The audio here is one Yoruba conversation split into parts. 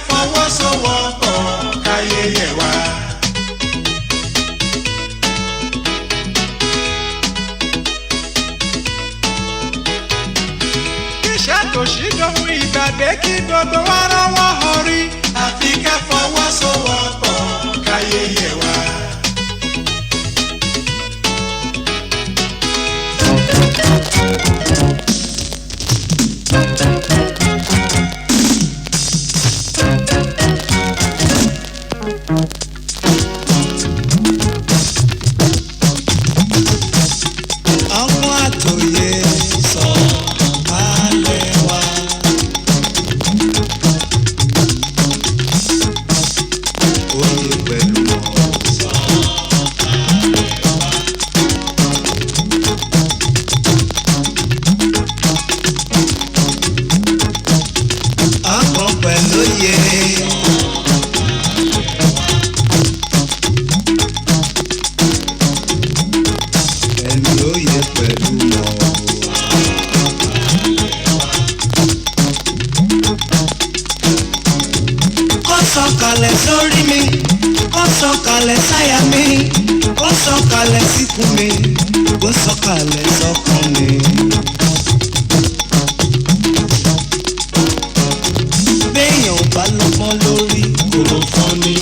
Fọwọ́sowọ́pọ̀ káyé yẹ wá. Iṣẹ́ tó ṣì dohun ìgbàgbé kí gbogbo wa rọ́wọ́ họrí. Àfi ká fọwọ́sowọ́pọ̀ káyé yẹ wá. Ọgbọ́n àtòyè sọ balẹ̀ wá. Òye pẹ̀lú sọ balẹ̀ wá. Ọgbọ́n pẹ̀lú òye. Ẹni òye pẹ̀lú mọ̀. Kó sọ̀kalẹ̀ sórí mi, kó sọ̀kalẹ̀ sáyà mi, kó sọ̀kalẹ̀ síkùn mi, kó sọ̀kalẹ̀ sọ́kàn mi. Béèyàn ò bá lọ́gbọ́n lórí kò ló fọ́n ni.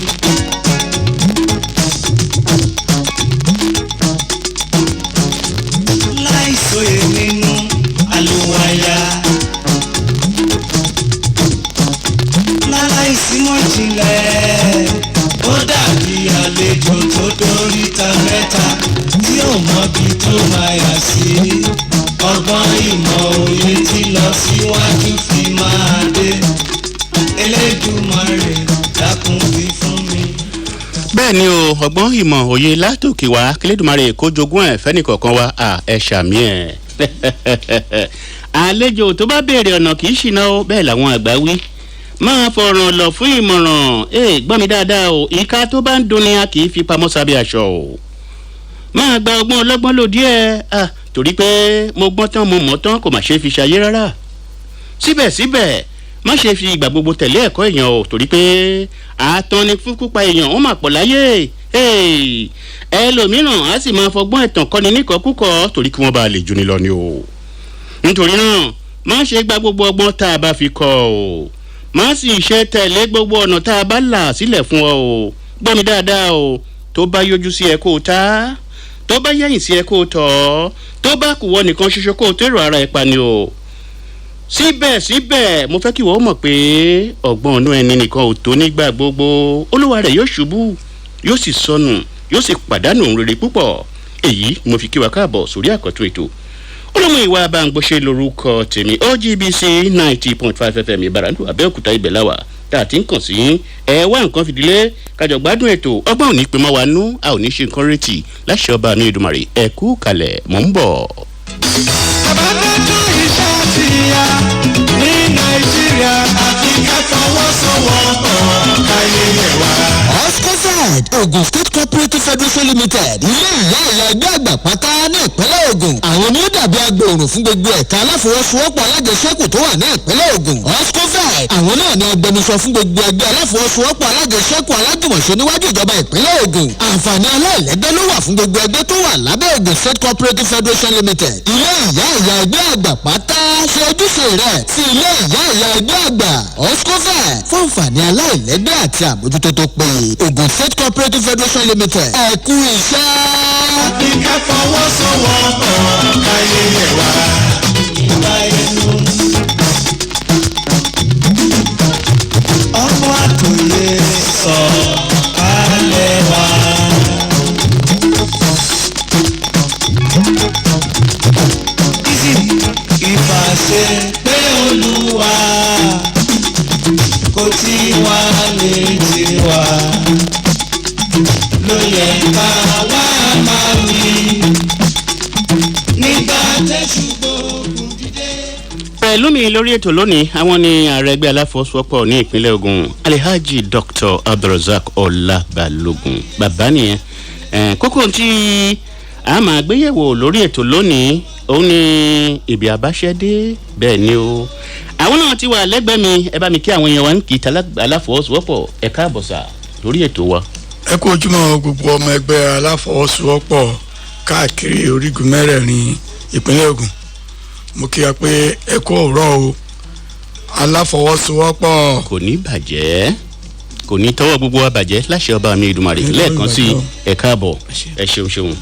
Láìsòye nínú àlùwàyà. Láláìsí mọ̀ jinlẹ̀, ó dàbí àlejò tó dóríta mẹ́ta tí ò mọbi tó máa yà sí. Ọgbọ́n ìmọ̀ òye tí lọ síwájú fi máa dé. Elédùmarè dákun wí fún mi. Bẹ́ẹ̀ ni o, ọgbọ́n ìmọ̀ òye látòkè wá kílẹ̀dùmarè kó jogún ẹ̀ fẹ́nìkọ̀ọ̀kan wa à ẹ̀ ṣàmì ẹ̀. Àlejò tó bá béèrè ọ̀nà kì í ṣìnà o, bẹ́ẹ̀ làwọn àgbà wí. Máa fọ̀ràn lọ fún ìmọ̀ràn ẹ gbọ́ mi dáadáa o, ìka tó bá ń dunni a kì í fi pamọ́ sábẹ́ aṣọ o. Máa gba ọgbọ́n ọlọ́gbọ́n lò díẹ̀ ah, torí pé mo gbọ́n tán mo mọ̀ tán kò má ṣe fi ṣayé rárá. Síbẹ̀síbẹ̀, má ṣe fi ìgbà gbogbo tẹ̀lé ẹ̀kọ́ èèyàn o, torí pé àtọ́ni fún pípa èèyàn ó mà pọ̀ láyé. Hey, ẹlòmíràn á sì máa fọgbọ́n ẹ̀tàn kọ́ni níkọ̀ọ́kúkọ̀ torí kí wọ́n bá lè juni lọ ni o. Nítorí náà, má ṣe gba gbogbo ọgbọ́n tá a bá fi kọ́ o, má sì ṣe tẹ̀lé gbogbo ọ̀nà tá a bá là sílẹ̀ fún ọ o. Gbọ́ mi dáadáa o, tó bá yọjú sí ẹ kó o tá, tó bá yẹ̀yìn sí ẹ kó o tọ̀ ọ́, tó bá kù wọ nìkan ṣoṣo kó o tèrò ara ẹ pa ni o. Síbẹ̀síbẹ̀, mo fẹ́ kí wọ́n mọ̀ pé ọgbọ́n inú ẹni nìkan ò tó nígbà gbogbo. Olúwa rẹ̀ yóò ṣubú, yóò sì sọnù, yóò sì pàdánù ohun rere púpọ̀. Èyí mo fi kí wa káàbọ̀ sórí àkọ́tún ètò olómù ìwà abáǹgbóṣe lórúkọ tèmi, OGBC 90.5 FM Ìbàràǹdù Abẹ́òkúta, ibẹ̀ láwà tá a ti ń kàn sí. Ẹ wá nǹkan fìdílé kájọ gbádùn ètò. Ọgbọ́n ò ní pè mọ́ wa nú, a ò ní ṣe nǹkan retí láṣẹ ọba mi Èdùmàrè. Ẹ kú kalẹ̀, mò ń bọ̀. Àbádájú iṣẹ́ ti ya ní Nàìjíríà àfi ká fọwọ́sowọ́pọ̀ káyé yẹ wá. Oscozed Ogun State Cooperative Federation Limited, ilé ìyá ìyá ẹgbẹ́ àgbà pátá ní ìpínlẹ̀ Ògùn, àwọn ni ó dàbí agbòòrùn fún gbogbo ẹ̀ka aláfọwọ́sowọ́pọ̀ alájẹsẹ́kù tó wà ní ìpínlẹ̀ Ògùn. Oscozed, àwọn náà ni agbẹnusọ fún gbogbo ẹgbẹ́ aláfọwọ́sowọ́pọ̀ alájẹsẹ́kù alájùmọ̀ṣe níwájú ìjọba ìpínlẹ̀ Ògùn. Àǹfààní aláìlẹ́gbẹ́ ló wà fún gbogbo ẹgbẹ́ tó wà lábẹ́ Ògùn State Cooperative Federation Limited. Ilé ìyá ìyá ẹgbẹ́ àgbà pátá, ṣe ojúṣe rẹ̀ sí ilé ìyá ìyá ẹgbẹ́ àgbà Oscozed fún àǹfààní aláìlẹ́gbẹ́ àti àmójútó tó péye. Ògùn State Cooperative Federation Limited, ẹ kú iṣẹ́. Àfi ká fọwọ́sowọ́pọ̀ káyé yẹ wá. Ìgbà inú. Ọgbọ́n àtòyè sọ kálẹ̀ wá. Ìfàṣẹ pé Olúwa kò tí wá létí wa ló yẹ ká wá máa wí nígbà tẹ̀sù gbógun dìde. Pẹ̀lú mi lórí ètò lónìí, àwọn ni ààrẹ ẹgbẹ́ aláfọwọ́sowọ́pọ̀ ní ìpínlẹ̀ Ògùn, Alhaji Dr Abdulrasaq Ọlá Balógun, bàbá nìyẹn. Kókó tí a máa gbéyẹ̀wò lórí ètò lónìí òun ni ibi àbáṣẹ́dé. Bẹ́ẹ̀ ni o. Àwọn náà ti wà lẹ́gbẹ̀ẹ́ mi. Ẹ bá mi kí àwọn èèyàn wa ń kì í aláfọwọ́sowọ́pọ̀. Ẹ káàbọ̀ sà lórí ètò wa. Ẹ kú ojúmọ́, gbogbo ọmọ ẹgbẹ́ aláfọwọ́sowọ́pọ̀ káàkiri orígun mẹ́rẹ̀ẹ̀rin ìpínlẹ̀ Ògùn. Mo kí wa pé ẹ kú òwúrọ̀ o. Aláfọwọ́sowọ́pọ̀. Kò ní bàjẹ́, kò ní tọwọ́ gbogbo wa bàjẹ́ láṣẹ ọba mi Èdùmàrè. Lẹ́ẹ̀kan sí, ẹ káàbọ̀, ẹ ṣeun ṣeun.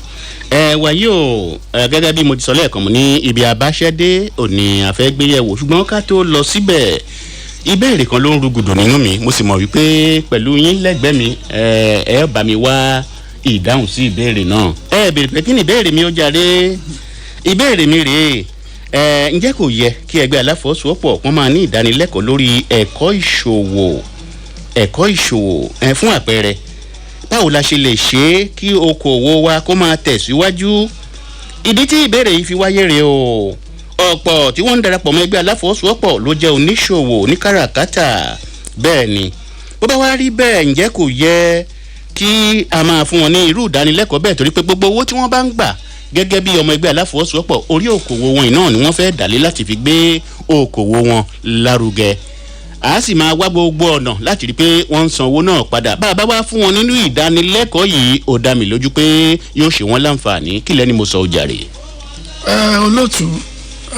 Ẹ wàyí o, ẹ gẹ́gẹ́ bí mo ti sọ lẹ́ẹ̀kan, mo ní ibi àbáṣẹ́dé òní àfẹ́gbéyẹ̀wò, ṣùgbọ́n ká tó lọ síbẹ̀, ìbéèrè kan ló ń rúgùdù nínú mi. Mo sì mọ̀ wípé pẹ̀lú yín lẹ́gbẹ̀ẹ́ mi, ẹ ẹ bá mi wá ìdáhùn sí ìbéèrè náà. Ẹ béèrè pé kí ni ìbéèrè mi ó jàre. Ìbéèrè mi rèé: ẹ ǹjẹ́ kò yẹ kí ẹgbẹ́ aláfọwọ́sowọ́pọ̀ wọ́n máa ní ìdánilẹ́kọ̀ọ́ lórí ẹ̀kọ́ ìṣòwò? Ẹ̀kọ́ ìṣòwò, ẹ fún àpẹẹrẹ, báwo la ṣe lè ṣe é kí okòwò wa kó máa tẹ̀síwájú? Ìdí tí ìbéèrè yìí fi wáyé rèé o: ọ̀pọ̀ tí wọ́n ń darapọ̀ mọ́ ẹgbẹ́ aláfọwọ́sowọ́pọ̀ ló jẹ́ oníṣòwò oníkàràkátà. Bẹ́ẹ̀ ni, bó bá wá rí bẹ́ẹ̀, ǹjẹ́ kò yẹ kí a máa fún wọn ní irú ìdánilẹ́kọ̀ọ́ bẹ́ẹ̀? Torí pé gbogbo owó tí wọ́n bá ń gbà gẹ́gẹ́ bí ọmọ ẹgbẹ́ aláfọwọ́sowọ́pọ̀, orí òkòwò wọn náà ni wọ́n fẹ́ dàlé láti fi gbé òkòwò wọn lárugẹ. A sì máa wá gbogbo ọ̀nà láti rí i pé wọ́n ń san owó náà padà. Bá a bá wá fún wọn nínú ìdánilẹ́kọ̀ọ́ yìí, ó dá mi lójú pé yóò ṣe wọ́n láǹfààní. Kí lẹ́ni mo sọ ó jàre? Ẹ olóòtú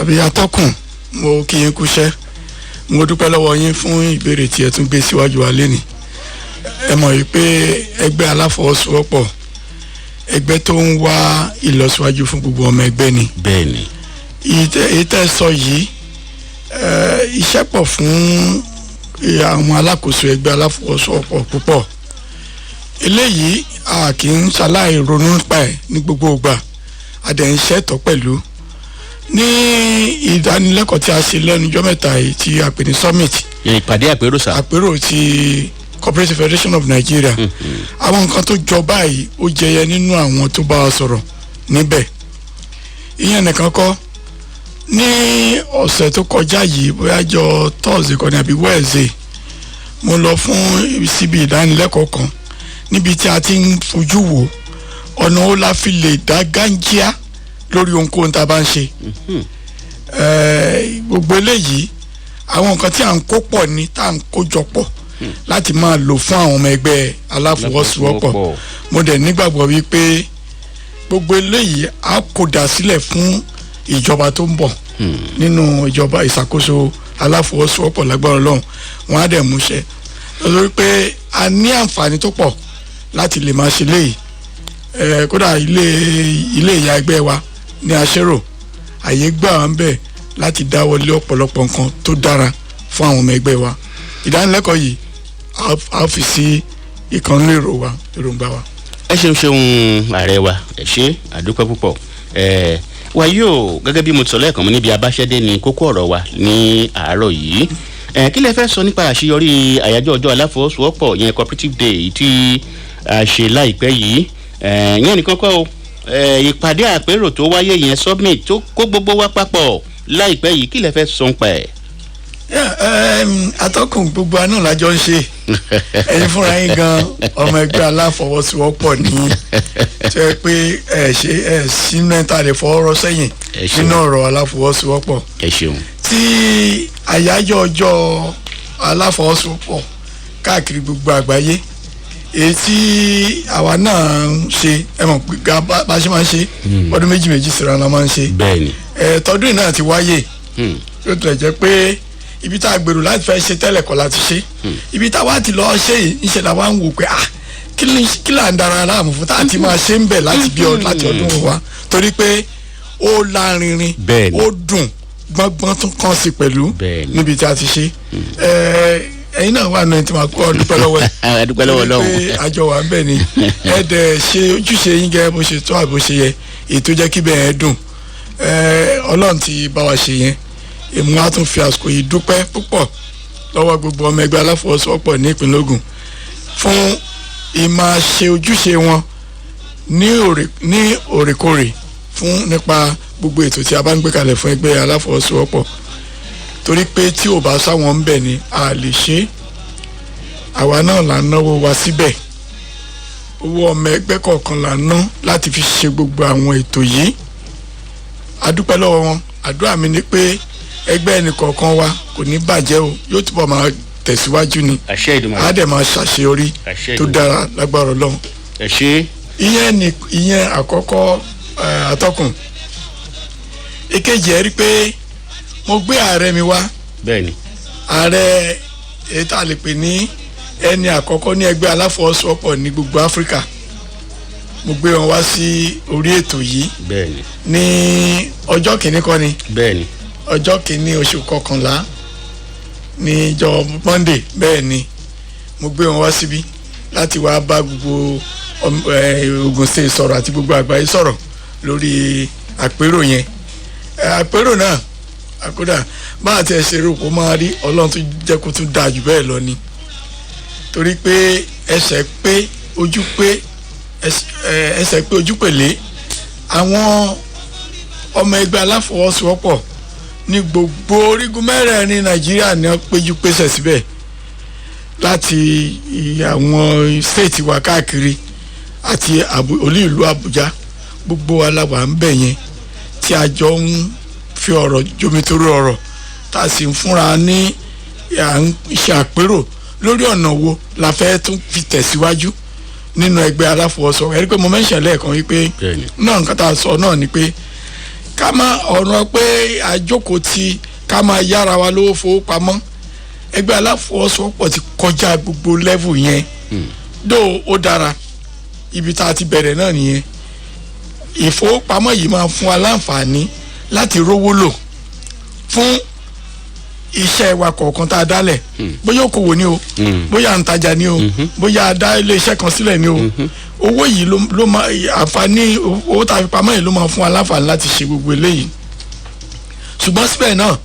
àbí atọ́kùn, mo kí yín kúṣẹ́. Mo dúpẹ́ lọ́wọ́ yín fún ìbéèrè tí ẹ tún gbé síwájú wa lénìí. Ẹ mọ̀ yìí pé ẹgbẹ́ aláfọwọ́sowọ́pọ̀, ẹgbẹ́ tó ń wá ìlọsíwájú fún gbogbo ọmọ ẹgbẹ́ ni. Èyí tẹ́ sọ yìí, iṣẹ́ pọ̀ fún àwọn alákòóso ẹgbẹ́ aláfọwọ́sowọ́pọ̀ púpọ̀. Eléyìí, a kì í ṣaláì ronú nípa ẹ̀ ní gbogbo ìgbà, a dẹ̀ ń ṣètò pẹ̀lú ní ìdánilẹ́kọ̀ọ́ tí a ṣe lẹ́nu ọjọ́ mẹ́ta yìí tí a pè ní summit. Ìpàdé àpérò sà. Àpérò ti Cooperative Federation of Nigeria. Àwọn nǹkan tó jọ báyìí, ó jẹyẹ nínú àwọn tó bá wa sọ̀rọ̀ níbẹ̀. Ìyẹn nìkan kọ́, ní ọ̀sẹ̀ tó kọjá yìí, bóyá jọ Thursday kan ní àbí Wednesday, mo lọ fún síbi ìdánilẹ́kọ̀ọ́ kan níbi tí a ti ń fojú wò ọ̀nà ó la fi lè dá gánjíá lórí ohunkóhun tá a bá ń ṣe. Gbogbo eléyìí, àwọn nǹkan tí à ń kó pọ̀ ni, tá à ń kó jọ pọ̀ láti máa lò fún àwọn ọmọ ẹgbẹ́ aláfọwọ́sowọ́pọ̀. Mo dẹ̀ nígbàgbọ́ wípé gbogbo eléyìí á kó dà sílẹ̀ fún ìjọba tó ń bọ̀ nínú ìjọba ìṣàkóso aláfọwọ́sowọ́pọ̀. Lágbára Ọlọ́run, wọn á dẹ̀ múṣẹ, lórí pé a ní àǹfààní tó pọ̀ láti lè máa ṣe léyìí. Kódà ilé ìyá ẹgbẹ́ wa ní aṣérò, àyè gbà wá ń bẹ̀ láti dáwọ́lé ọ̀pọ̀lọpọ̀ nǹkan tó dára fún àwọn ọmọ ẹgbẹ́ wa. Ìdánilẹ́kọ̀ọ́ yìí, á fi sí ìkànnì èrò wa, èròǹgbà wa. Ẹ ṣeun ṣeun, ààrẹ wa, ẹ ṣe àdúpẹ́ púpọ̀. Ẹ wàyí o, gẹ́gẹ́ bí mo ti sọ lẹ́ẹ̀kan, mo níbi abáṣẹ́dé ni kókó ọ̀rọ̀ wa ní àárọ̀ yìí. Ẹ kí lẹ fẹ́ sọ nípa àṣeyọrí àyájọ́ ọjọ́ aláfọwọ́sowọ́pọ̀ yẹn, Cooperative Day tí a ṣe láìpẹ́ yìí? Ẹ yẹn nìkan kọ́ o, ẹ ìpàdé àpérò tó wáyé yẹn, summit tó kó gbogbo wa papọ̀ láìpẹ́ yìí, kí lẹ fẹ́ sọ nípa ẹ̀? Atọ́kùn, gbogbo àná lájọ ń ṣe. Ẹ̀yin fúnra yín gan, ọmọ ẹgbẹ́ aláfọwọ́sowọ́pọ̀ ní tó yẹ pé ẹ ṣe ẹ sínú ẹ̀ tá a lè fọwọ́rọ́ sẹ́yìn Ẹ ṣeun. nínú ọ̀rọ̀ aláfọwọ́sowọ́pọ̀. Ẹ ṣeun. Tí àyájọ́ ọjọ́ aláfọwọ́sowọ́pọ̀ káàkiri gbogbo àgbáyé, èyí tí àwa náà ń ṣe, ẹ mọ̀ pé bá a ṣe máa ń ṣe, ọdún méjì méjì síra la máa ń ṣe. Ẹ tọdún yìí náà ti wáyé. Ó tilẹ̀ jẹ́ pé ibi tá a gbèrò láti fẹ́ ṣe tẹ́lẹ̀ kọ́ láti ṣe. Ibi tá a wá ti lọ ṣe yìí, ńṣe la wá ń wò pé, ah, kí là ń dara láàmú fún tá a ti máa ṣe ń bẹ̀ láti bí láti ọdún wa, torí pé ó lárinrin, ó dùn gbọ́ngbọ́n, tún kàn sí pẹ̀lú níbi tí a ti ṣe. Ẹ̀yin náà wà náà tí màá kọ́ dúpẹ́ lọ́wọ́ ẹ̀. A dúpẹ́ lọ́wọ́ Ọlọ́run. Torí pé àjọ wà ń bẹ̀ ni. Ẹ dẹ̀ ṣe ojúṣe yín gẹ́gẹ́ bó ṣe tọ́ àbí bó ṣe yẹ, èyí tó jẹ́ kí bẹ́ẹ̀ dùn. Ọlọ́run ti bá wa ṣe yẹn. Èmi á tún fi àsìkò yìí dúpẹ́ púpọ̀ lọ́wọ́ gbogbo ọmọ ẹgbẹ́ aláfọwọ́sowọ́pọ̀ ní ìpínlẹ̀ Ògùn fún ìmáa ṣe ojúṣe wọn ní òrèkóòrè fún nípa gbogbo ètò tí a bá ń gbé kalẹ̀ fún ẹgbẹ́ aláfọwọ́sowọ́pọ̀, torí pé tí ò bá sáwọn ń bẹ̀ ni a lè ṣe é. Àwa náà là ń náwó wa síbẹ̀, owó ọmọ ẹgbẹ́ kọ̀ọ̀kan là ń ná láti fi ṣe gbogbo àwọn ètò yìí. A dúpẹ́ lọ́wọ́ wọn. Àdúrà mi ni pé Ẹgbẹ́ ẹnìkọ̀ọ̀kan wa kò ní bàjẹ́ o, yóò túbọ̀ máa tẹ̀síwájú ni. Àṣẹ Èdùmàrè. Á dẹ̀ máa ṣàṣeyọrí Àṣẹ tó Èdùmàrè. dára lágbára Ọlọ́run. Ẹ ṣe. Ìyẹn ni ìyẹn àkọ́kọ́, atọ́kùn. Ìkejì, ẹ rí pé mo gbé ààrẹ mi wá. Ààrẹ èyí tá a lè pè ní ẹni àkọ́kọ́ ní ẹgbẹ́ aláfọwọ́sowọ́pọ̀ ní gbogbo Áfíríkà, mo gbé wọn wá sí orí ètò yìí ní ọjọ́ kìíní kọ́ ni? Bẹ́ẹ̀ni. Ọjọ́ kìíní oṣù kọkànlá ní ìjọ Monday. Bẹ́ẹ̀ ni, mo gbé wọn wá síbí láti wá bá gbogbo Ogun State sọ̀rọ̀ àti gbogbo àgbáyé sọ̀rọ̀ lórí àpérò yẹn. Àpérò náà àkódà bá àti ẹ̀ ṣe rò kó máa rí, Ọlọ́run tó jẹ́ kó tún dáa jù bẹ́ẹ̀ lọ ni, torí pé ẹsẹ̀ pé ojú pé ẹsẹ̀ pé ojú pèlé. Àwọn ọmọ ẹgbẹ́ aláfọwọ́sowọ́pọ̀ ní gbogbo orígun mẹ́rẹ̀ẹ̀rin Nàìjíríà ní wọ́n péjú pésẹ̀ síbẹ̀ láti àwọn state wa káàkiri àti olú ìlú Àbújá. Gbogbo wa la wà ń bẹ̀ yẹn tí a jọ ń fi ọ̀rọ̀ jomitoro ọ̀rọ̀, tá a sì ń fúnra ní à ń ṣe àpérò lórí ọ̀nà wo la fẹ́ tún fi tẹ̀síwájú nínú ẹgbẹ́ aláfọwọ́sowọ́pọ̀. Ẹ̀rí pé mo mention lẹ́ẹ̀kan wípé náà nǹkan tá a sọ náà ni pé ká má ọ̀nà pé àjókòó ti ká máa yára wa lówó fowó pamọ́. Ẹgbẹ́ aláfọwọ́sowọ́pọ̀ ti kọjá gbogbo level yẹn. Dó ó dára, ibi tá a ti bẹ̀rẹ̀ náà nìyẹn. Ìfowópamọ́ yìí máa fún wa láǹfààní láti rówó lò fún iṣẹ́ wa kọ̀ọ̀kan tá a dálẹ̀, bóyá okòwò ni o, bóyá à ń tajà ni o, bóyá a dá ilé iṣẹ́ kan sílẹ̀ ni o. Owó yìí ló máa àǹfààní, owó tá a fi pamọ́ yìí ló máa fún wa láǹfààní láti ṣe gbogbo eléyìí. Ṣùgbọ́n síbẹ̀ náà,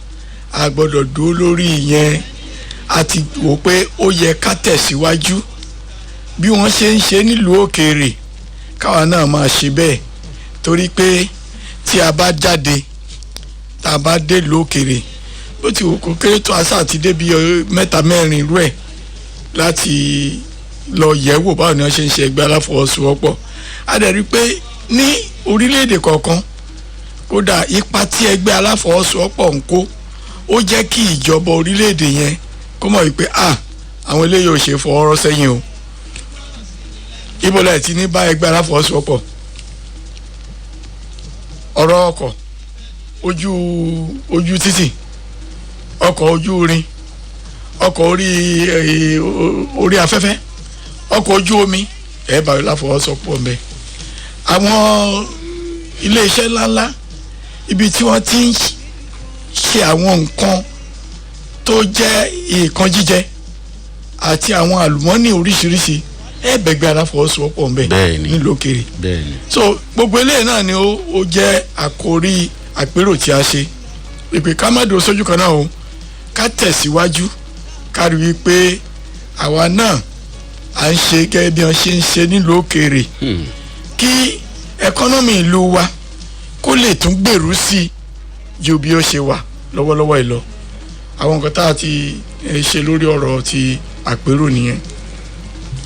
a gbọ́dọ̀ dúró lórí ìyẹn. A ti wò pé ó yẹ ká tẹ̀síwájú bí wọ́n ṣe ń ṣe nílùú òkèèrè, káwa náà máa ṣe bẹ́ẹ̀, torí pé tí a bá jáde, tá a bá dé ìlú òkèèrè, bó ti wù kó kéré tó, àṣà àti débi mẹ́ta mẹ́rin irú ẹ̀ láti lọ yẹ̀ wò báwo ni wọ́n ṣe ń ṣe ẹgbẹ́ aláfọwọ́sowọ́pọ̀. A dẹ̀ rí i pé ní orílẹ̀-èdè kọ̀ọ̀kan, kódà ipa tí ẹgbẹ́ aláfọwọ́sowọ́pọ̀ ń kó, ó jẹ́ kí ìjọba orílẹ̀-èdè yẹn kó mọ̀ wípé ah, àwọn eléyìí ò ṣe fọwọ́rọ́ sẹ́yìn o. Ibo la ti ní bá ẹgbẹ́ aláfọwọ́sowọ́pọ̀? Ọ̀rọ̀ ọkọ̀ ojú títì, ọkọ̀ ojú irin, ọkọ̀ orí afẹ́fẹ́, ọkọ̀ ojú omi, ẹ̀ bá aláfọwọ́sowọ́pọ̀ ń bẹ. Àwọn iléeṣẹ́ ńláńlá, ibi tí wọ́n ti ń ṣe àwọn nǹkan tó jẹ́ nǹkan jíjẹ àti àwọn àlùmọ́nì oríṣiríṣi, ẹ bẹ̀gbẹ́ aláfọwọ́sowọ́pọ̀ ń bẹ nílùú òkèèrè. So gbogbo eléyìí náà ni ó jẹ́ àkórí àpérò tí a ṣe, ìpè ká má dúró sójú kan náà o, ká tẹ̀síwájú, ká rí i pé àwa náà à ń ṣe gẹ́gẹ́ bí wọ́n ṣe ń ṣe nílùú òkèèrè, kí economy ìlú wa kó lè tún gbèrú sí i ju bí ó ṣe wà lọ́wọ́lọ́wọ́ yìí lọ. Àwọn nǹkan tá a ti ṣe lórí ọ̀rọ̀ ti àpérò nìyẹn.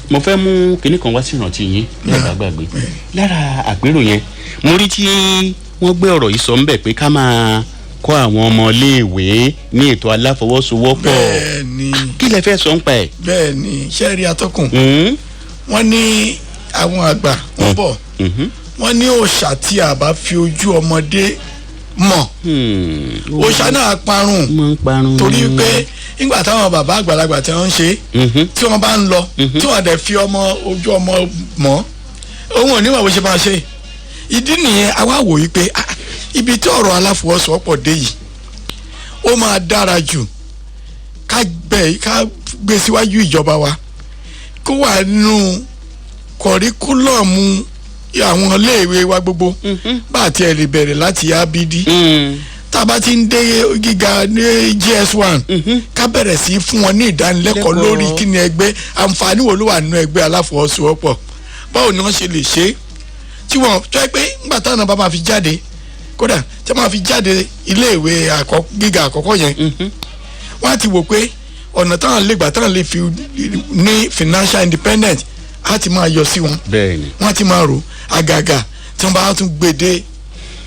Mo fẹ́ mú kinní kan wá sí ìrántí yín bí ẹ bá gbàgbé. Lára àpérò yẹn, mo rí tí wọ́n gbé ọ̀rọ̀ yìí sọ ńbẹ̀ pé ká máa kọ́ àwọn ọmọ iléèwé ní ètò aláfọwọ́sowọ́pọ̀. Bẹ́ẹ̀ ni. Kí lẹ fẹ́ sọ ń pa ẹ̀? Bẹ́ẹ̀ ni. Ṣé rí, atọ́kùn, wọ́n ní àwọn àgbà wọ́n bọ̀, wọ́n ní òòṣà tí a bá fi ojú ọmọdé mọ̀, òòṣà náà parun. Máa ń parun. Torí pé nígbà táwọn bàbá àgbàlagbà tí wọ́n ń ṣe, tí wọ́n bá ń lọ, tí wọ́n dẹ̀ fi ọmọ ojú ọmọ mọ́, òun ò ní wà bó ṣe máa ṣe. Ìdí nìyẹn, àwa wò yí pé ah, ibi tí ọ̀rọ̀ aláfọwọ́sowọ́pọ̀ dé yìí, ó máa dára jù ká gbé síwájú ìjọba wa, kó wà nínú curriculum àwọn iléèwé wa gbogbo, bá a tiẹ̀ lè bẹ̀rẹ̀ láti abd, tá a bá ti ń dé gíga ní JS1, ká bẹ̀rẹ̀ sí í fún wọn ní ìdánilẹ́kọ̀ọ́ Lẹ́kọ̀ọ́. lórí kí ni ẹgbẹ́, àǹfààní wo ló wà nínú ẹgbẹ́ aláfọwọ́sowọ́pọ̀, báwo ni wọ́n ṣe lè ṣe é, tí wọ́n tó yẹ pé ńgbà táwọn náà bá máa fi jáde, kódà tí wọ́n máa fi jáde iléèwé gíga àkọ́kọ́ yẹn, wọ́n á ti wò pé ọ̀nà táwọn lè gbà táwọn lè fi ní financial independent á ti máa yọ sí wọn. Wọ́n ti máa rò àgàgà tí wọ́n bá tún gbé dé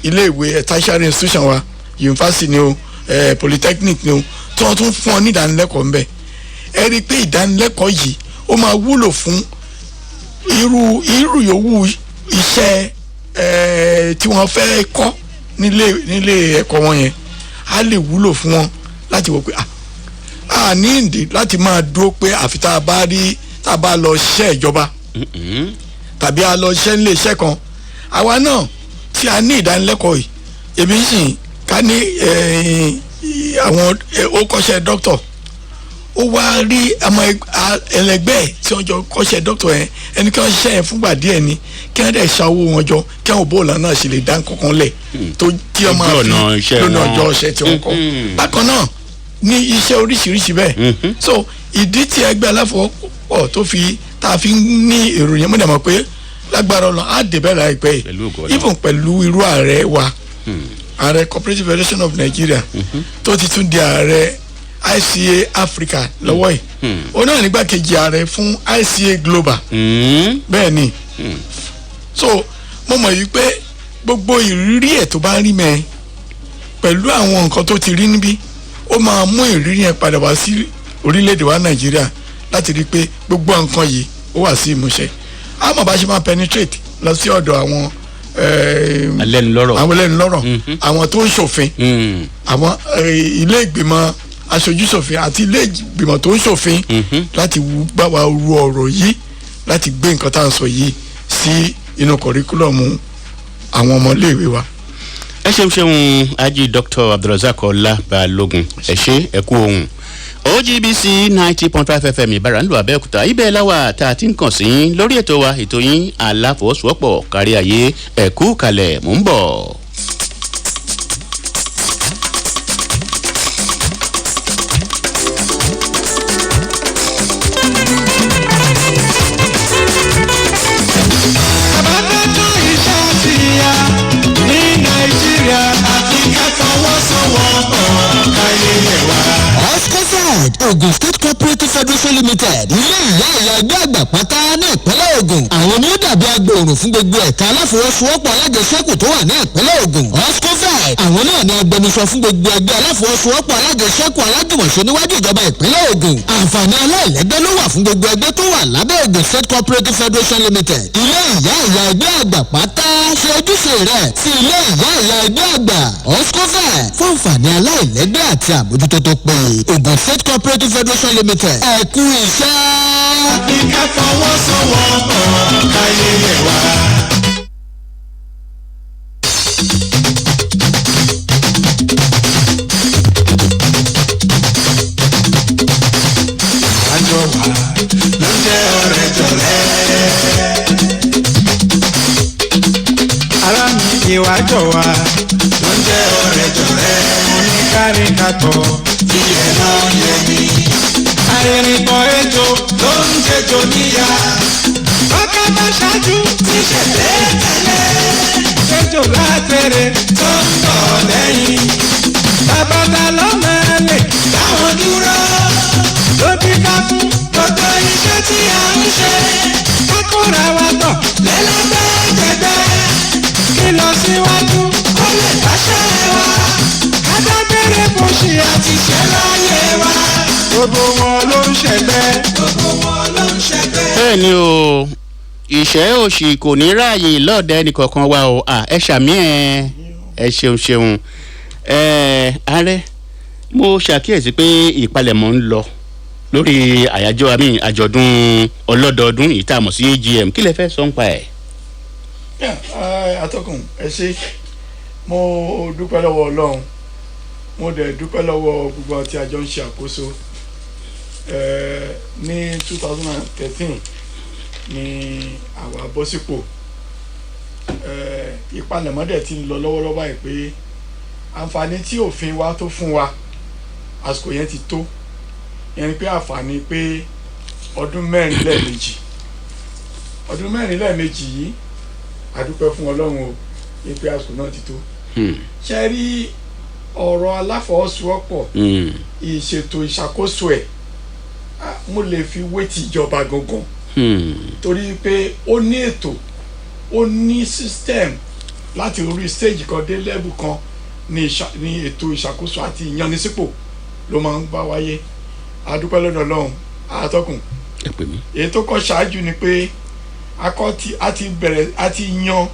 iléèwé tertiary institution wa, yunifásitì ni o. Polytechnic ni o, tí wọ́n tún fún ọ ní ìdánilẹ́kọ̀ọ́ ńbẹ̀. Ẹ rí i pé ìdánilẹ́kọ̀ọ́ yìí, ó máa wúlò fún irú yòówù iṣẹ́ tí wọ́n fẹ́ kọ́ nílé ẹ̀kọ́ wọn yẹn. Á lè wúlò fún wọn láti wò pé a ní ìdí láti máa dúró pé àfi tá a bá rí, tá a bá lọ ṣiṣẹ́ ìjọba tàbí a lọ ṣiṣẹ́ nílé iṣẹ́ kan. Àwa náà tí a ní ìdánilẹ́kọ̀ọ́ yìí, èmi sì ká ní àwọn ó kọ́ṣẹ́ dókítà, ó wá rí ọmọ ẹlẹgbẹ́ ẹ̀ tí wọ́n jọ kọ́ṣẹ́ dókítà yẹn, ẹni kí wọ́n ṣiṣẹ́ yẹn fúngbà díẹ̀ ni, kí wọ́n dẹ̀ ṣa owó wọn jọ, kí wọ́n bóòlù náà ṣe lè dá nǹkankan lẹ̀ tó tí wọ́n máa Ojú fi ọ̀nà iṣẹ́ lónà wọn. ọjọ́ ọṣẹ tí wọ́n kọ́. Bákan náà ní iṣẹ́ oríṣiríṣi bẹ́ẹ̀. So ìdí tí ẹgbẹ́ aláfọwọ́pọ̀ tó fi tá a fi ń ní èrò yẹn, mo dẹ̀ mọ̀ pé lágbára Ọlọ́run á dé bẹ́ẹ̀ láìpẹ́ yìí. Pẹ̀lú ògo Ọlọ́run. Even pẹ̀lú irú ààrẹ wa, ààrẹ Cooperative Federation of Nigeria, tó ti tún di ààrẹ ICA Africa lọ́wọ́ yìí, ó náà nígbàkejì ààrẹ fún ICA Global. Bẹ́ẹ̀ ni. So mo mọ̀ yìí pé gbogbo ìrírí ẹ̀ tó bá ń rí mẹ́, pẹ̀lú àwọn nǹkan tó ti rí níbí, ó máa mú ìrírí yẹn padà wá sí orílẹ̀-èdè wa Nàìjíríà láti rí i pé gbogbo nǹkan yìí ó wà sí ìmúṣẹ. Àmọ́ bá ṣe máa penetrate lọ sí ọ̀dọ̀ àwọn Alẹ́nulọ́rọ̀. àwọn ẹlẹ́nulọ́rọ̀, àwọn tó ń ṣòfin, àwọn ilé ìgbìmọ̀ aṣojúṣòfin àti ilé ìgbìmọ̀ tó ń ṣòfin, láti bá wa ru ọ̀rọ̀ yìí, láti gbé nǹkan tá à ń sọ yìí sí inú kọ̀ríkúlọ̀mù àwọn ọmọléèwé wa. Ẹ ṣeun ṣeun, Ají Dr Abdulrasaq Ọlá Balógun, ẹ ṣe, ẹ kú ohun. OGBC 90.5 FM Ìbára ńlò Abẹ́òkúta, ibẹ̀ láwà tá a ti ń kàn sí lórí ètò wa, ètò yín, Aláfọwọ́sowọ́pọ̀ Kárí Ayé. Ẹ kú kalẹ̀, mò ń bọ̀. Àbádájọ́ iṣẹ́ ti yá ní Nàìjíríà àti ká fọwọ́sowọ́pọ̀ káyé yẹ̀ wá. Oscofed, Ogun State Cooperative Federation Limited, ilé ìyá ìyá ẹgbẹ́ àgbà pátá ní ìpínlẹ̀ Ògùn, àwọn ni ó dàbí agbòòrùn fún gbogbo ẹ̀ka aláfọwọ́sowọ́pọ̀ alájẹsẹ́kù tó wà ní ìpínlẹ̀ Ògùn. Oscofed, àwọn náà ni agbẹnusọ fún gbogbo ẹgbẹ́ aláfọwọ́sowọ́pọ̀ alájẹsẹ́kù alájùmọ̀ṣe níwájú ìjọba ìpínlẹ̀ Ògùn. Àǹfààní aláìlẹ́gbẹ́ ló wà fún gbogbo ẹgbẹ́ tó wà lábẹ́ Ògùn State Cooperative Federation Limited, ilé ìyá ìyá ẹgbẹ́ àgbà pátá. Ṣe ojúṣe rẹ̀ sí ilé ìyá ìyá ẹgbẹ́ àgbà Oscofed fún àǹfààní aláìlẹ́gbẹ́ àti àmójútó tó péye. Ògùn State Cooperative Federation Limited, ẹ kú iṣẹ́. Àfi ká fọwọ́sowọ́pọ̀ káyé yẹ̀ wá. Àjọ wa ló jẹ́ ọ̀rẹ́ jọ̀rẹ́. Ará mi, ìwà jọ wa ló jẹ́ ọ̀rẹ́ jọ̀rẹ́. Mo ní kárí-kátọ̀ tiẹ̀ náà yẹ mí. Arìnrìnkọ̀ ejò ló ń jẹjọ níyà. Bákà bá ṣáájú ti ṣẹlẹ̀ tẹ́lẹ̀. Ejò látẹ̀rẹ̀ tó ń bọ̀ lẹ́yìn. Bàbá ta ló máa lè dáwọn dúró? Ló bí ká fún gbogbo iṣẹ́ tí a ń ṣe. Ká kóra wa tọ̀ lẹ́lẹ́gbẹ́jẹgbẹ́. Kí lọ síwájú kó lè báṣẹ́ wa. Ká dágbére bó ṣe àti ṣe láyé wa. Gbogbo wọn ló ń ṣẹgbẹ́. Gbogbo wọn ló ń ṣẹgbẹ́. Bẹ́ẹ̀ ni o, ìṣẹ́ òṣì kò ní ráàyè lọ́ọ̀dẹ ẹnìkọ̀ọ̀kan wa o. À, ẹ ṣàmì ẹ, ẹ ṣeun ṣeun. Ẹ ààrẹ, mo ṣàkíyèsí pé ìpalẹ̀mọ́ ń lọ lórí àyájọ́ àmì àjọ̀dún ọlọ́dọọdún yìí tá a mọ̀ sí AGM. Kí lẹ fẹ́ sọ ń pa ẹ̀? Yeah, atọ́kùn, ẹ ṣé. Mo dúpẹ́ lọ́wọ́ Ọlọ́run, mo dẹ̀ dúpẹ́ lọ́wọ́ gbogbo àti àjọ ń ṣe àkóso. Ní 2013 ni àwa bọ́ sípò. Ìpalẹ̀mọ́ dẹ̀ ti ń lọ lọ́wọ́lọ́wọ́ báyìí pé àǹfààní tí òfin wa tó fún wa, àsìkò yẹn ti tó. Yẹn ni pé àǹfààní pé ọdún 4 lẹ́ẹ̀mejì, ọdún 4 lẹ́ẹ̀mejì yìí, a dúpẹ́ fún Ọlọ́run o ní pé àsìkò náà ti tó. Ṣe rí ọ̀rọ̀ aláfọwọ́sowọ́pọ̀, ìṣètò ìṣàkóso ẹ̀, mo lè fi wé ti ìjọba gangan, torí pé ó ní ètò, ó ní system láti orí stage kan dé level kan. Ní ètò ìṣàkóso àti ìyanisípò ló máa ń bá wáyé. A dúpẹ́ lọ́dọ̀ Ọlọ́run, àtọkùn. Ẹ pè mí. Èyí tó kọ́ ṣáájú ni pé akọ́ ti a ti bẹ̀rẹ̀, a ti yan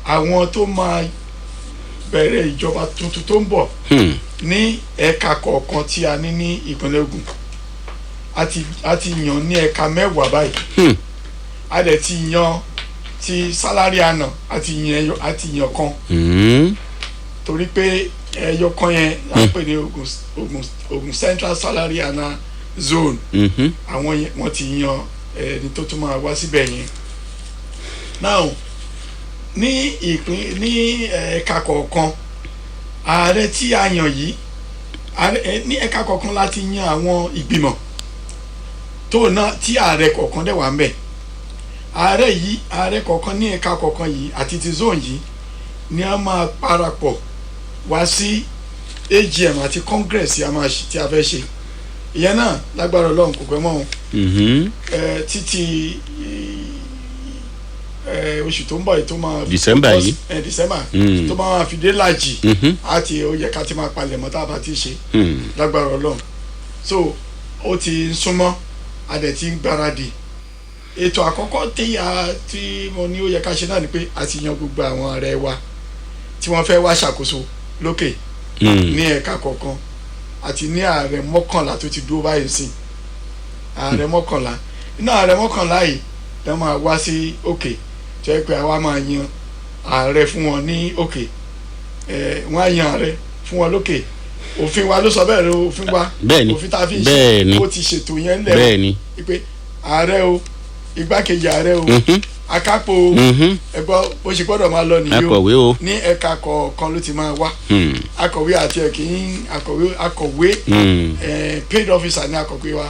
àwọn tó máa bẹ̀rẹ̀ ìjọba tuntun tó ń bọ̀ ní ẹ̀ka kọ̀ọ̀kan tí a ní ní ìpínlẹ̀ Ògùn. A ti yan ní ẹ̀ka 10 báyìí. A dẹ̀ ti yan ti salary earner, a ti yan ẹyọ, a ti yan kan, torí pé ẹyọ kan yẹn à ń pè ní Ògùn Central Salary Earner Zone. Àwọn yẹn, wọ́n ti yan ẹni tó tún máa wá síbẹ̀ yẹn. Now, ní ìpín ní ẹ̀ka kọ̀ọ̀kan, ààrẹ tí a yàn yìí, ààrẹ ní ẹ̀ka kọ̀ọ̀kan láti yan àwọn ìgbìmọ̀ tó náà tí ààrẹ kọ̀ọ̀kan dẹ̀ wà ń bẹ̀. Ààrẹ yìí, ààrẹ kọ̀ọ̀kan ní ẹ̀ka kọ̀ọ̀kan yìí àti ti zone yìí ni a máa parapọ̀ wá sí AGM àti congress tí a máa ṣe, tí a fẹ́ ṣe. Ìyẹn náà, lágbára Ọlọ́run, kò pẹ́ mọ́ o. Títí oṣù tó ń bọ̀ yìí tó máa December yìí. December tó máa fi dé làjì àti ó yẹ ká ti máa palẹ̀ mọ́ tá a bá ti ṣe, lágbára Ọlọ́run. So ó ti ń súnmọ́, a dẹ̀ ti ń gbáradì. Ètò àkọ́kọ́ tí a tí mo ní ó yẹ ká ṣe náà ni pé a ti yan gbogbo àwọn ààrẹ wa tí wọ́n fẹ́ wá ṣàkóso lókè ní ẹ̀ka kọ̀ọ̀kan. Àti ní ààrẹ 11 tó ti dúró báyìí sí. Ààrẹ 11 inú ààrẹ 11 yìí ló máa wá sí òkè, tó yẹ pé àwa máa yan ààrẹ fún wọn ní òkè. Wọ́n á yan ààrẹ fún wọn lókè. Òfin wa ló sọ bẹ́ẹ̀ ló, òfin wa, òfin tá a fi ń ṣe, ó ti ṣètò yẹn lẹ̀ pé ààrẹ o, igbákejì ààrẹ o, akápò o, ẹgbọ́ bó ṣe gbọ́dọ̀ máa lọ nìyí o. Akọ̀wé o. Ní ẹ̀ka kọ̀ọ̀kan ló ti máa wá. Akọ̀wé àti ẹ̀kí akọ̀wé, akọ̀wé, paid officer ní akọ̀wé wa.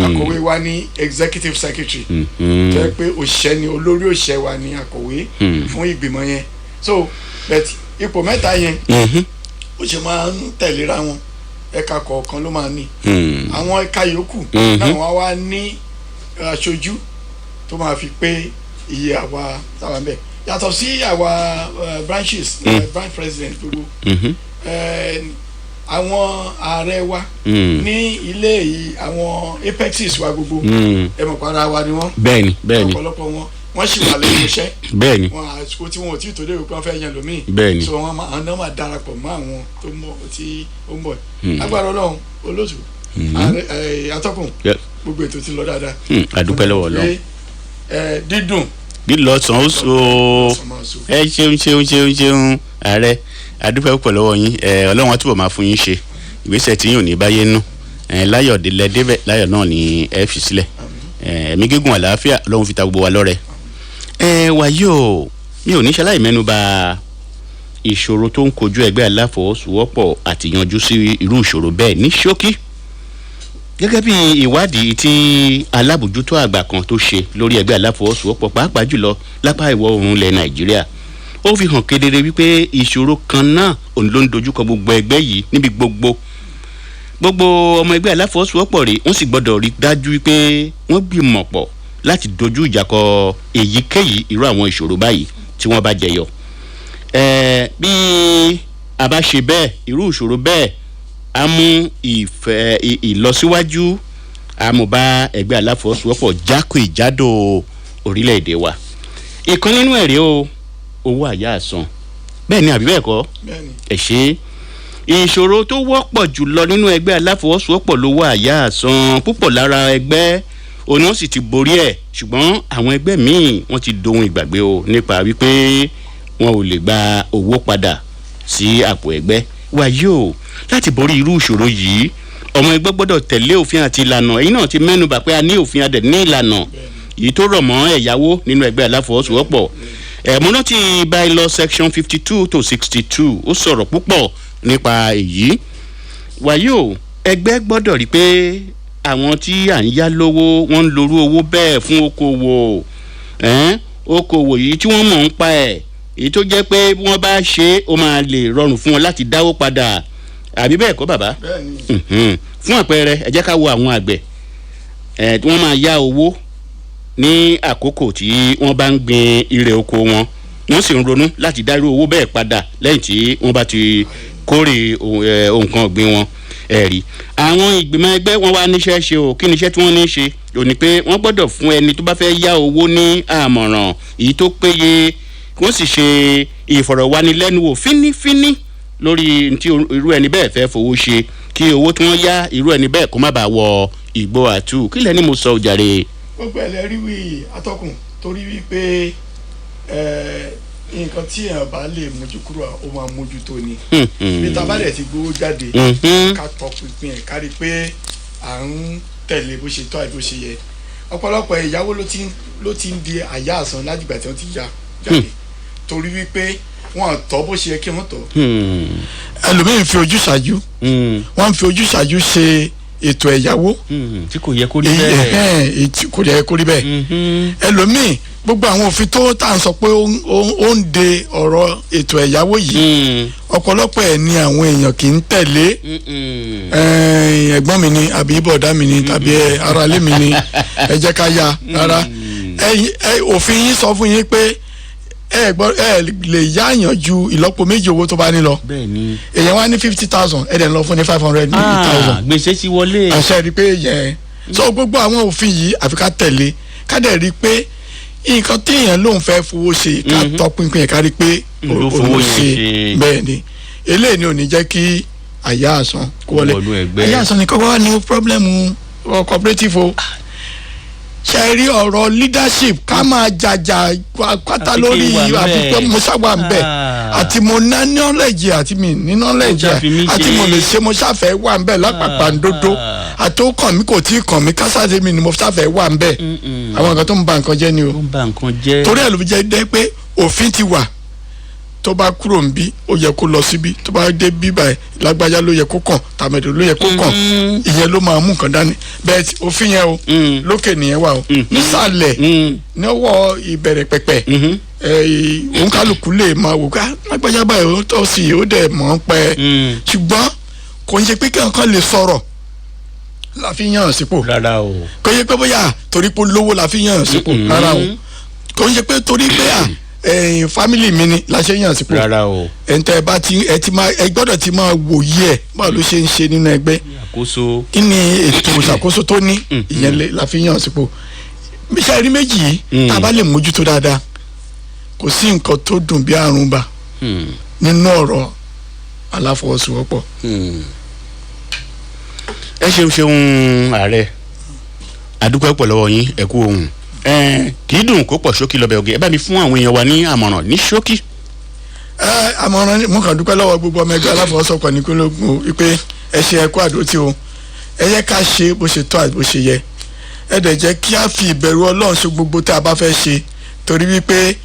Akọ̀wé wa ní executive secretary, tó yẹ pé òṣìṣẹ́ ni, olórí òṣìṣẹ́ wa ní akọ̀wé fún ìgbìmọ̀ yẹn. So but ipò mẹ́ta yẹn, ó ṣe máa ń tẹ̀léra wọn, ẹ̀ka kọ̀ọ̀kan ló máa ní. Àwọn ẹ̀ka yòókù náà, wọ́n wá ní aṣojú tó máa fi pé iye àwa táwa ń bẹ̀, yàtọ̀ sí àwa branches, branch president gbogbo, àwọn ààrẹ wa ní ilé yìí, àwọn apexes wa gbogbo, ẹ mọ̀ para wa ni wọ́n. bẹ́ẹ̀ni bẹ́ẹ̀ni Ọ̀pọ̀lọpọ̀ wọn, wọ́n sì wà lẹ́nu iṣẹ́. Wọn àsìkò tí wọn ò tí ì tó dé òkú, wọn fẹ́ yan lómi. So wọn máa, àwọn náà máa darapọ̀ mọ́ àwọn tó mọ̀ tí ó ń bọ̀. Agbára Ọlọ́run, olóòtú, ààrẹ, atọ́kùn, gbogbo ètò ti lọ dáadáa. A dúpẹ́ lọ́wọ́ Ọlọ́run. Dídùn lílọ sàn ó so. lọ́sàn máa so. Ẹ ṣeun, ṣeun, ṣeun, ṣeun ààrẹ. A dúpẹ́ púpọ̀ lọ́wọ́ yín. Ẹ Ọlọ́run á túbọ̀ máa fún yín ṣe. Ìgbésẹ̀ tí yín ò ní báyé nú. Ẹ láyọ̀ délẹ̀ débẹ̀, láyọ̀ náà ni ẹ fi sílẹ̀. Ẹ ẹ̀mí gígùn, àlàáfíà, Ọlọ́run fi ta gbogbo wa lọ́rẹ. Ẹ wàyí o, mi ò ní ṣaláì mẹ́nu bà ìṣòro tó ń kojú ẹgbẹ́ aláfọwọ́sowọ́pọ̀ àti yanjú sí irú ìṣòro bẹ́ẹ̀ ní ṣókí. Gẹ́gẹ́ bí ìwádìí tí alábòjútó àgbà kan tó ṣe lórí ẹgbẹ́ aláfọwọ́sowọ́pọ̀, pàápàá jùlọ lápá ìwọ̀ oòrùn ilẹ̀ Nàìjíríà, ó fi hàn kedere wípé ìṣòro kan náà òun ló ń dojúkọ gbogbo ẹgbẹ́ yìí níbi gbogbo. Gbogbo ọmọ ẹgbẹ́ aláfọwọ́sowọ́pọ̀ rèé, wọ́n sì gbọ́dọ̀ rí dájú wípé wọ́n gbìmọ̀ pọ̀ láti dojú ìjà kọ èyíkéyìí irú àwọn ìṣòro báyìí tí wọ́n bá jẹyọ. Bí a bá ṣe bẹ́ẹ̀, irú ìṣòro bẹ́ẹ̀ á mú ìfẹ́ ìlọsíwájú á mú bá ẹgbẹ́ aláfọwọ́sowọ́pọ̀ jákèjádò orílẹ̀-èdè wa. Ìkan nínú ẹ̀rí o, owó àyà àsan. Bẹ́ẹ̀ ni àbí bẹ́ẹ̀ kọ́? Bẹ́ẹ̀ni. Ẹ ṣe. Ìṣòro tó wọ́pọ̀ jùlọ nínú ẹgbẹ́ aláfọwọ́sowọ́pọ̀ lówó àyà àsan. Púpọ̀ lára ẹgbẹ́ òun wọ́n sì ti borí ẹ̀, ṣùgbọ́n àwọn ẹgbẹ́ míì, wọ́n ti dohun ìgbàgbé o nípa wípé wọn ò lè gba owó padà sí àpò ẹgbẹ́. Wàyí o, láti borí irú ìṣòro yìí, ọmọ ẹgbẹ́ gbọ́dọ̀ tẹ̀lé òfin àti ìlànà. Èyí náà ti mẹ́nubà pé a ní òfin, a dẹ̀ ní ìlànà èyí tó rọ̀ mọ́ ẹ̀yáwó nínú ẹgbẹ́ aláfọwọ́sowọ́pọ̀. Ẹ̀múná ti bylaw section 52 to 62, ó sọ̀rọ̀ púpọ̀ nípa èyí. Wàyí o, ẹgbẹ́ gbọ́dọ̀ rí pé àwọn tí à ń yá lówó, wọ́n ń lorú owó bẹ́ẹ̀ fún okòwò, okòwò yìí tí wọ́n mọ̀ ń pa ẹ̀, èyí tó jẹ́ pé bí wọ́n bá ṣe é, ó máa lè rọrùn fún wọn láti dáwó padà. Àbí bẹ́ẹ̀ kọ́, bàbá? Bẹ́ẹ̀ni. Fún àpẹẹrẹ, ẹ jẹ́ ká wo àwọn àgbẹ̀ ẹ̀ tí wọ́n máa yá owó ní àkókò tí wọ́n bá ń gbin irè oko wọn, wọ́n sì ń ronú láti dá irú owó bẹ́ẹ̀ padà lẹ́yìn tí wọ́n bá ti kórè nǹkan ọ̀gbìn wọn. Ẹ̀rí àwọn ìgbìmọ̀ ẹgbẹ́ wọn wá níṣẹ́ ṣe o. Kí níṣẹ́ tí wọ́n ní ṣe ò ní pé wọ́n gbọ́dọ̀ fún ẹni tó bá fẹ́ yá owó ní àmọ̀ràn èyí tó péye, kí wọ́n sì ṣe ìfọ̀rọ̀wánilẹ́nuwò fínífíní lórí tí irú ẹni bẹ́ẹ̀ fẹ́ fowó ṣe, kí owó tí wọ́n yá irú ẹni bẹ́ẹ̀ kó má bàa wọ ìgbó àtú. Kí lẹ́ni mo sọ òjàre? Gbogbo ẹlẹ́rìí wí, atọ́kùn, torí wípé nǹkan tí èèyàn bá lè mójú kúrò, ó máa mójútó ni. Bí tá a bá dẹ̀ ti gbowó jáde, ká tọpinpin ẹ̀, ká rí i pé à ń tẹ̀lé bó ṣe tọ́ àti bó ṣe yẹ. Ọ̀pọ̀lọpọ̀ ìyàwó ló ti ń di àyà àsan látìgbà tí wọ́n ti yá jáde, torí wípé wọ́n tọ́ bó ṣe yẹ kí wọ́n tọ́. Ẹlòmíín fi ojú ṣáájú, wọ́n fi ojú ṣáájú ṣe ètò ẹ̀yáwó tí kò yẹ kó rí bẹ́ẹ̀. Èyí tí kò yẹ kó rí bẹ́ẹ̀. Ẹlòmíín, gbogbo àwọn òfin tó tá à ń sọ pé ó ń de ọ̀rọ̀ ètò ẹ̀yáwó yìí, ọ̀pọ̀lọpọ̀ ẹ̀ ni àwọn èèyàn kì í tẹ̀lé. Ẹ̀gbọ́n mi ni, àbí bọ̀dá mi ni, tàbí aráalé mi ni, ẹ jẹ́ ká ya. Rárá, òfin yín sọ fún yín pé ẹ gbọ́, ẹ lè yáàyàn ju ìlọ́po méjì owó tó bá ní lọ. Èèyàn wá ní 50,000, ẹ dẹ̀ ń lọ fún ní 500,000. Gbèsè ti wọlé. Àṣẹ rí i pé yẹn so gbogbo àwọn òfin yìí, àfi ká tẹ̀lé, ká dẹ̀ rí i pé nǹkan téèyàn lòun fẹ́ fowó ṣe, ká tọpinpin ẹ̀, ká rí i pé ló òun fowó ló yẹn ṣe. ṣe. Bẹ́ẹ̀ ni, eléyìí ni ò ní jẹ́ kí àyà àsan kó wọlé. Wọnú ẹgbẹ́. Àyà àsan ni kọ́kọ́ wà ní problem cooperative o. Ṣe rí ọ̀rọ̀ leadership, ká máa jàjà pátá àfi kí lórí n wà ńbẹ̀. àfi pé mo ṣàwà ń bẹ̀, àti mo ná knowledge, àti mi ní knowledge, Ó ṣàfi mí àti ṣe. mo lè ṣe, mo ṣàfẹ́ wà ń bẹ̀ lápapàǹdodo, àti ó kàn mí, kò tí ì kàn mí, kásádé mi ni mo ṣàfẹ́ wà ń bẹ̀. Àwọn nǹkan tó ń ba nǹkan jẹ́ ni o. Ó ń ba nǹkan jẹ́. Torí ẹ̀ ló fi jẹ́ dẹ́ pé òfin ti wà. Tó bá kúrò ń bí, ó yẹ kó lọ síbí. Tó bá dé bí báyìí, lágbájá ló yẹ kó kàn, tàmẹ̀dò ló yẹ kó kàn. Ìyẹn ló máa mú nǹkan dání. Bẹ́ẹ̀ tí òfin yẹn o, lókè nìyẹn wà o. Nísàlẹ̀, níwọ̀ ìbẹ̀rẹ̀ pẹ̀pẹ̀, òǹkálùkù lè máa wò ká lágbájá báyìí, ó tọ́ sí i, ó dẹ̀ mọ̀ ọ́n pẹ́. Ṣùgbọ́n kò ń ṣe pé kí nǹkan lè sọ̀rọ̀ la fi yàn án sípò. Rárá o. Kò yẹ pé bóyá torí pé olówó la fi yàn án sípò. Rárá o. Kò ń ṣe pé torí pé à family mi ni la ṣe yàn án sípò. Rárá o. Ẹ̀ǹtẹ̀ ẹ bá ti ẹ ti máa, ẹ gbọ́dọ̀ ti máa wòye ẹ̀, báwo ló ṣe ń ṣe nínú ẹgbẹ́, àkóso. Kí ni ètò ìṣàkóso tó ní. Ìyẹn la fi yàn án sípò. Iṣẹ́ rí méjì yìí, tá a bá lè mójútó dáadáa, kò sí nǹkan tó dùn bí àrùn bà nínú ọ̀rọ̀ aláfọwọ́sowọ́pọ̀. Ẹ ṣeun ṣeun, ààrẹ, àdúpẹ́ pọ̀ lọ́wọ́ yín, ẹ kú ohun. Kì í dùn kó pọ̀, ṣókí lọ́bẹ̀ oge. Ẹ bá mi fún àwọn èèyàn wa ní àmọ̀ràn ní ṣókí. Ẹ àmọ̀ràn ni mo kàn dúpẹ́ lọ́wọ́ gbogbo ọmọ ẹgbẹ́ aláfọwọ́sowọ́pọ̀ ní kúlógún o, wípé ẹ ṣe, ẹ kú àdótì o. Ẹ yẹ ká ṣe bó ṣe tọ́ àti bó ṣe yẹ. Ẹ dẹ̀ jẹ́ kí á fi ìbẹ̀rù Ọlọ́run ṣe gbogbo tá a bá fẹ́ ṣe, torí wípé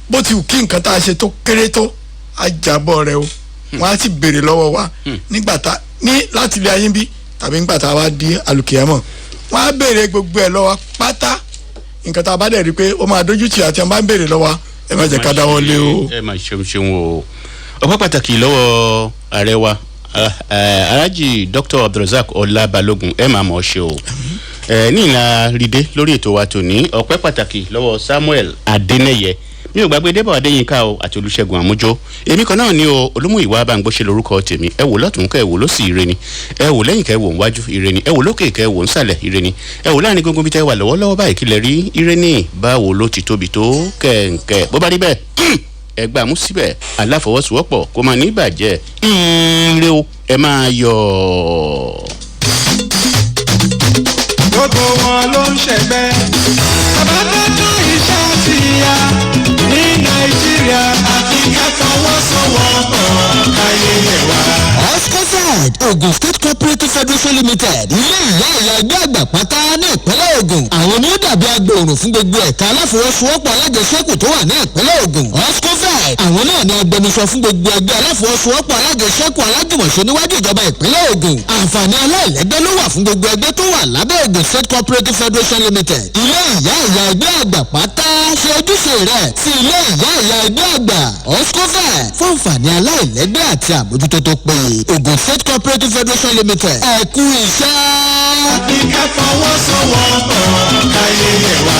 bó ti wù kí nǹkan tá a ṣe tó kéré tó, á jábọ̀ rẹ o. Wọ́n á sì béèrè lọ́wọ́ wa nígbà tá ní láti ilé ayé ń bí, tàbí nígbà tá a wá di àlùkìyámọ̀, wọ́n á béèrè gbogbo ẹ̀ lọ́wọ́ pátá. Nǹkan tá a bá dẹ̀ rí i pé ó máa dójú tì àti ẹ̀ bá ń béèrè lọ́wọ́, ẹ má jẹ́ ká dáwọ́ lé o. Ẹ máa ṣeun ṣeun o. Ọpẹ́ pàtàkì lọ́wọ́ ààrẹ wa, Alhaji Dr Abdulrasaq Ọlá Balógun. Ẹ máa mọ̀ ọ́ ṣe o. Ní ìlà rìdé lórí ètò wa tòní, ọpẹ́ pàtàkì lọ́wọ́ Samuel Adénẹyẹ. Mi ò gbàgbé Débọ̀ Adéyínká o, àti Olùṣègùn Àmújó. Èmi kan náà ni o, Olúmúyìwá Báńgbóṣe lórúkọ tèmi. Ẹ wò lọ́tún kẹ́ ẹ wò lósì, ire ni. Ẹ wò lẹ́yìn kẹ́ ẹ wò níwájú, ire ni. Ẹ wò lókè kẹ́ ẹ wò nísàlẹ̀, ire ni. Ẹ wò láàrin gbogbo bí tẹ́ wà lọ́wọ́lọ́wọ́ báyìí, kí lẹ rí? Ire ni. Báwo ló ti tóbi tó kẹ̀ǹkẹ̀? Bó bá rí bẹ́ẹ̀, ẹ gbà mú síbẹ̀. Aláfọwọ́sowọ́pọ̀ kó máa ní ìbàjẹ́. Ire o, ẹ máa yọ̀. Gbogbo wọn ló ń ṣẹgbẹ́. Bàbá tó iṣẹ́ ti ya ní Nàìjíríà, àfi ká fọwọ́sowọ́pọ̀ káyé yẹ wá. Oscofed Ogun State Cooperative Federation Limited, ilé ìyá ìyá ẹgbẹ́ àgbà pátá ní ìpínlẹ̀ Ògùn, àwọn ni ó dàbí agbòòrùn fún gbogbo ẹ̀ka aláfọwọ́sowọ́pọ̀ alájẹsẹ́kù tó wà ní ìpínlẹ̀ Ògùn. Oscofed, àwọn náà ni agbẹnusọ fún gbogbo ẹgbẹ́ aláfọwọ́sowọ́pọ̀ alájẹsẹ́kù alájùmọ̀ṣe níwájú ìjọba ìpínlẹ̀ Ògùn. Àǹfààní aláìlẹ́gbẹ́ ló wà fún gbogbo ẹgbẹ́ tó wà lábẹ́ Ògùn State Cooperative Federation Limited. Ilé ìyá ìyá ẹgbẹ́ àgbà pátá, ṣe ojúṣe rẹ̀ sí ilé ìyá ìyá ẹgbẹ́ àgbà Oscofed fún àǹfààní aláìlẹ́gbẹ́ àti àmójútó tó péye. Ògùn State Cooperative Federation Limited, ẹ kú iṣẹ́. Àfi ká fọwọ́sowọ́pọ̀ káyé yẹ wá.